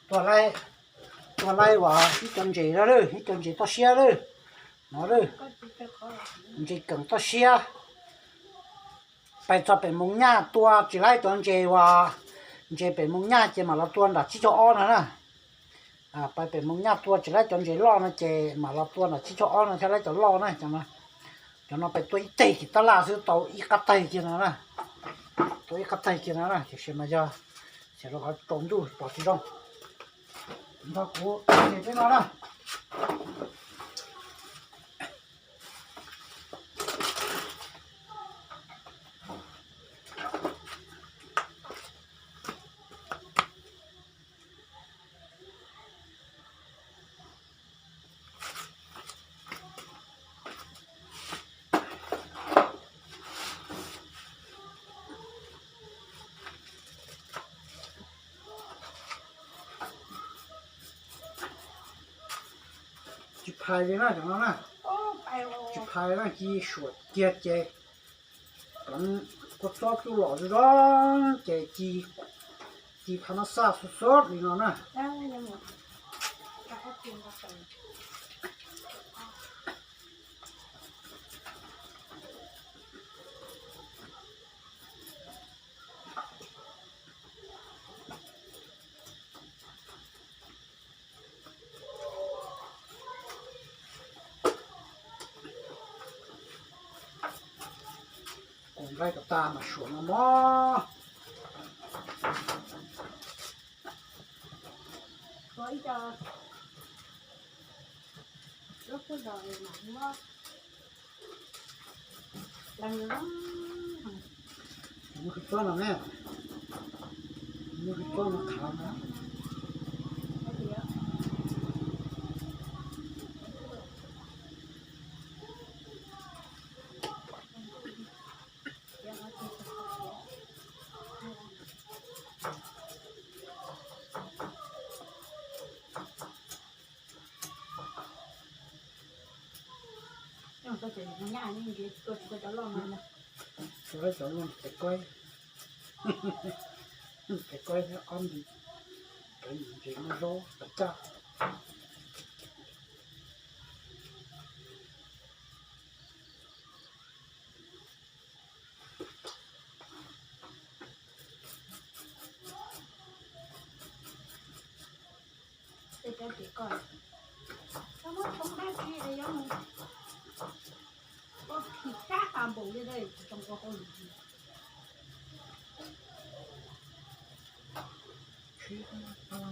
Tuaj laij, tuaj laij uas ib cov ntses no lawm, ib cov ntses toj siab lawm, no lawm, ntses keem toj siab. Pais txog pem Moos Nyaj tua tsis laib cov ntses uas, ntses pem Moos Nyaj ces mam los tua nram tsib caug ob no na. Pais pem Moos Nyaj tua tsis laib cov ntses loj no ces mam los tua nram tsib caug ob no thiaj laib cov loj na. Cov no pais tua ib teg kiag tab laj xwb tau ib qab teg kiag no na. Tua ib qab teg kiag no na, tiam sis mas yog xyov rau qhov tsaus ntuj pom tsis zoo. Nrog kuv ntses peb no na. Tsis phais li na cov no na. Tsis phais na, ci suam kiag ces pleev kua txob cub los zoo zoo ces ci, ci phaj no xaj xub xub li no na. Kuv nqaij kom tag mas suam no mog. Mus hwv txob no ne, mus hwv txob no khav na. Tua cov loj tes kuaib, tes kuaib thiab ob nti, kev ntses muaj zaub pes tsawg. Tej cov ces koj, koj muab tshoob dab tsi es yuav mus ua phim kab tas npaum li, tsis zoo ua hauj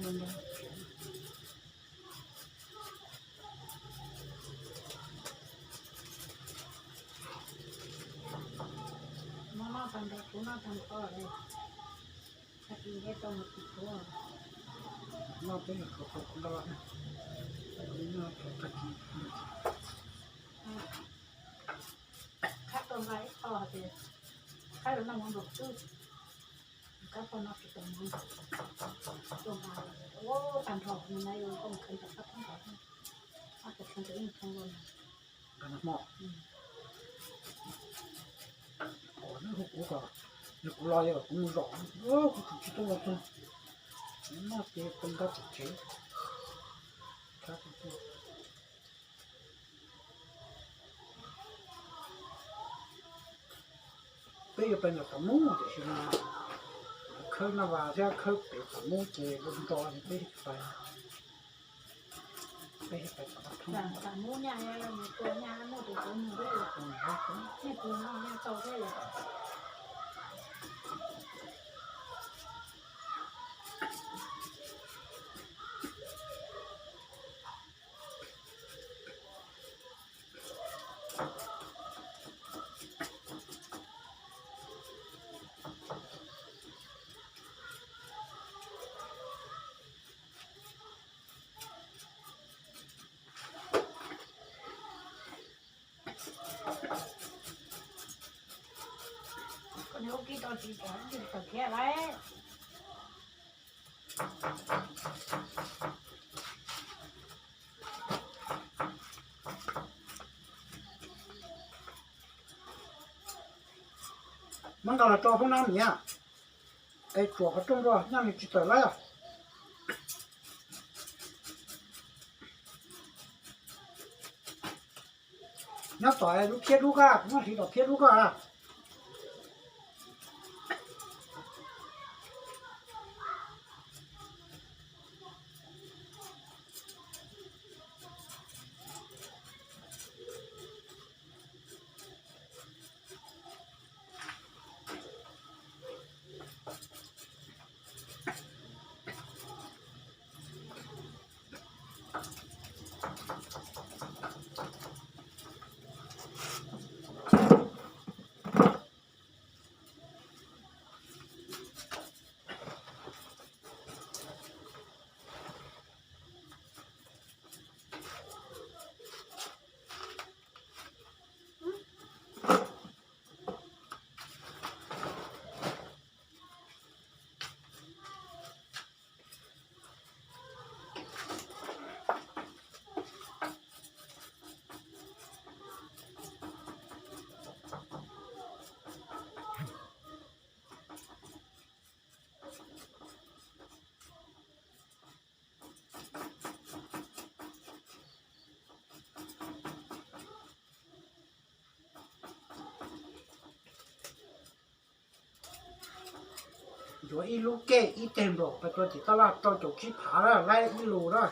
lwm li. Noj noj tag nrho, kuv noj tag nrho lawm. Tag kis nce tau mus tim kuv. Noj peb nyuag qhov qhov kuv noj, kuv noj tag kis. Qab tau nqa ib qho hais tias qab los noj mov nplaum xwb, qab pog noj tsis tau mov, tau nqa tag nrho mus na, yuav koj mus kheev rau qab thoob ntawd, qab tau kheev rau ib thoob los. Nqa noj hmo, kuv hu kuv kom, yog kuv los yog kuv mus zom, kuv tsis tau los txog, noj ces tau nqa tsev tsev. Peb yuav pais nram Qab Mub tiam sis mas khawb Naj Vas thiab khawb pem Qab Mub ces ua nto ces peb pais, peb pais Qab Thoob. Koj niag ua kib tau tsis tau tawm khiav lawm. Muab nqa los tso hauv na niam, es tsuam qhov rooj rau nyob nws tsis tawm lawm. Nyob tom lub phiab dub koj, kuv muab hliv tom phiab dub koj. Yuav ib lub kej ib teg nplaum pas tua tim taj laj rau caum tsib phav na, laib ib lus na.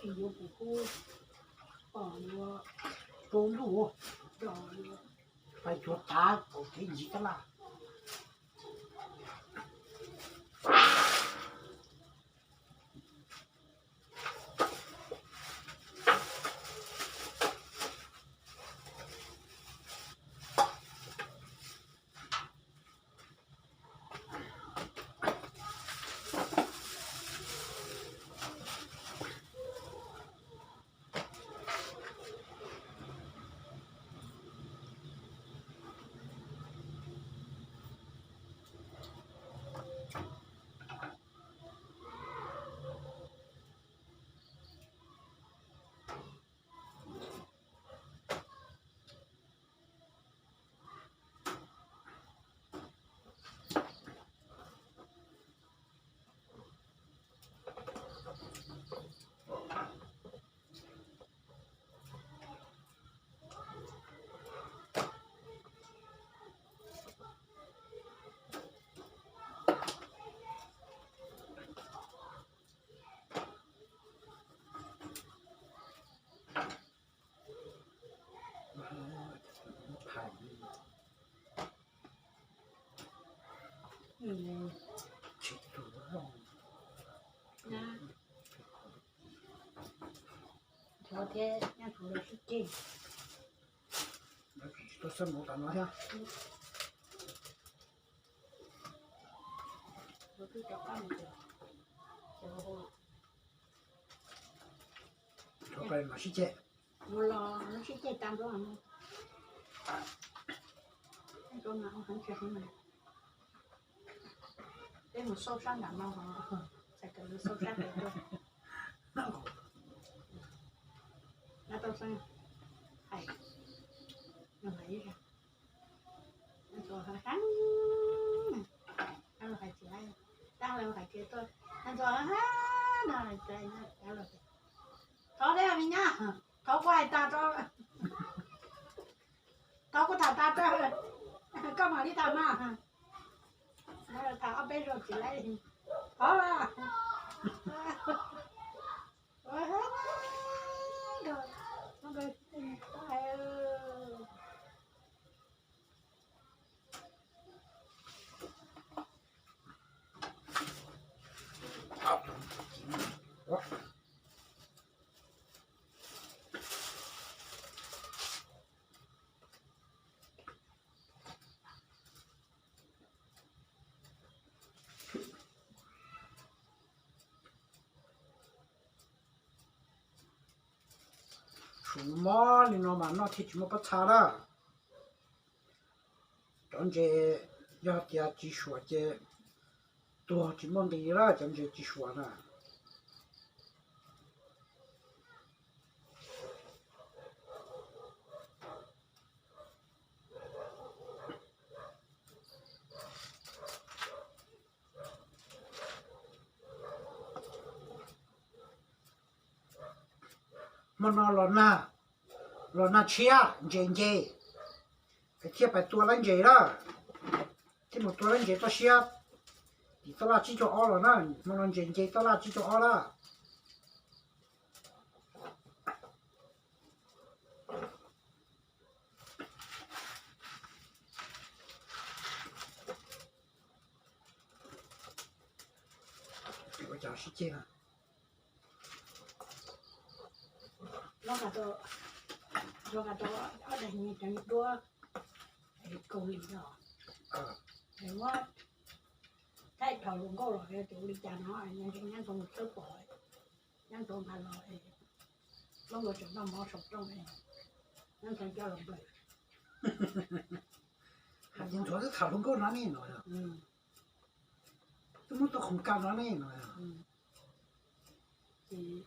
Yuav pum kub pom yuav rau ntuj, pais cuav tav kaum kev ntsis taj laj. Cov thiab nyob rau lawv sib ceg. Tuaj xab mus tas no thiab. Cov pais mas sib ceg. Mus los lawv sib ceg tas ntua. Rau mas ua heev tsis heev mas peb mus xauj sab nram no, txais kom lawv xauj sab pem tuaj. Hais, hais, hais tsis, dab laug hais tias tuaj, hais tsis, dab laug tias, thov thiab me nyab, thov kuv hais tas rau, thov kuv tham tas rau, koj mam li tham mas. Tham ob peb zaug tsis laib, thov. Suav mob li no mas noj thiaj tsis muaj pob txha lawm. Cov ntses yog tias tsis suam ces tuag tsis muaj nqis lawm, cov ntses tsis suam na. Hmo no los nag, los nag tshiab ntses nce, es thiaj pais tua laib ntses lawm, thiaj mus tua laib ntses toj siab tim taj laj tsib caug ob los na. Hmo no ntses nce taj laj tsib caug ob lawm. Ua cas sib ceg na. Los nqa rau, los nqa rau ob daim nyias cov duab Kaus Lim no. Muab thaij dhau hluas nkauj los ces ua li cas no, nyob ntoo tawb pom, nyob ntoo nqa los, hlob nkauj tseem noj mov saum rooj, nyob ntoo coj los nplawm. Hais tias ntxuav twb tham hluas nkauj no ne no. Twb muab tau khoom kaj no ne no. Ces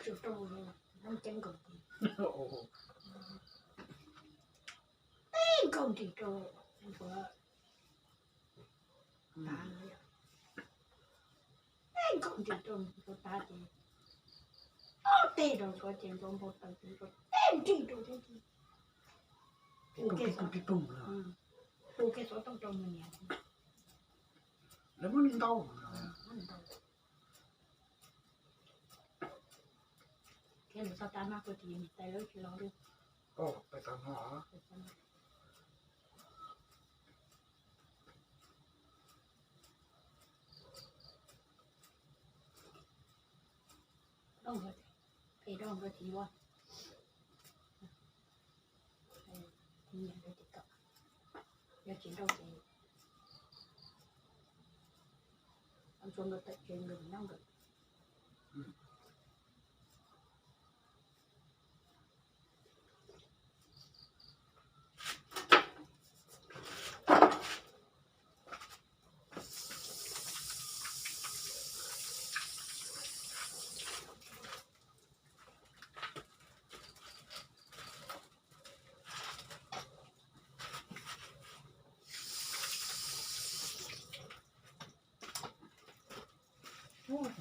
tib nplawm saum rooj, ceeb nkaus ces, tib nkaug nrig rau ntxuav, tib nkaug nrig rau ntxuav tav ces, ob teg rau ntxuav ces ntxuav npau taws ces ntxuav tib nrig rau thiab ces, pib pib pib pib, hu kiag xov tooj rau nws niam. Lawv muab nws ntaus. Thiab lawv txhob tab mab kuv tis niam tais lawv tsis los li. Phem rau nkawd txiv ua, txiv niam nkawd txiv kom, yog tsis nrauj ces ntxuav nkawd tawm tsev nkawd nyob nkawd.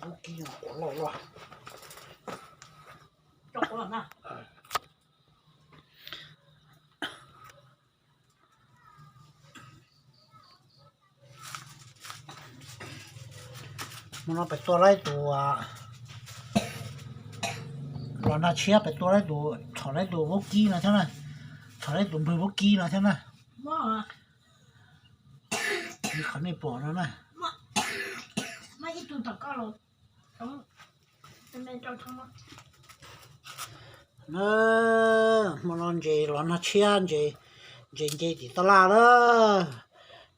Vaub kib no quav loj loj. Hmo no pem tua laib tus, los nag tshiab pem tua laib tus, txhom laib tus vaub kib no thiab na, txhom laib tus npawg vaub kib no thiab na. Li qhov nej pom no na. Hmo no ntses los nag tshiab, ntses nce tim taj laj na.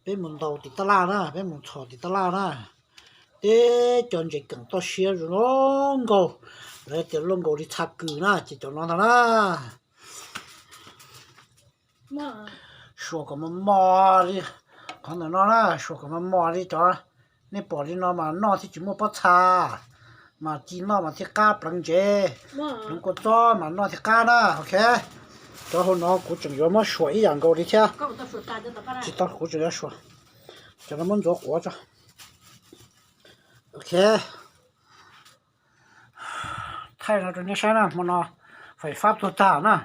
Peb mus ntaus tim taj laj na, peb mus txhom tim taj laj na. Teb cov ntses keem toj siab zoo nkauj, lawv tias luaj nkaus li txha kws na, ces cov no ntag na. Suas kom mos mos li qhov ntawm no na, suas kom mos mos li cov nej pom li no mas noj thiaj tsis muaj pob txha. Mas ci noj mas thiaj qab pleev ntsev, pleev kua txob mas noj thiaj qab na. Ok, cov hauv no kuv tseem yuav muab suam ib yam nkaus li thiab. Tsis tau, kuv tseem yuav suam. Cov no muab ntxuav quav tso. Ok, thaij no rau nej saib na, hmo no fais fab tuag tag na.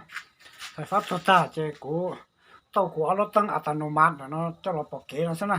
Fais fab tuag tag ces kuv tau kuv ob lub teeb a tas nus mas ntawm no coj los pom kev no xwb na.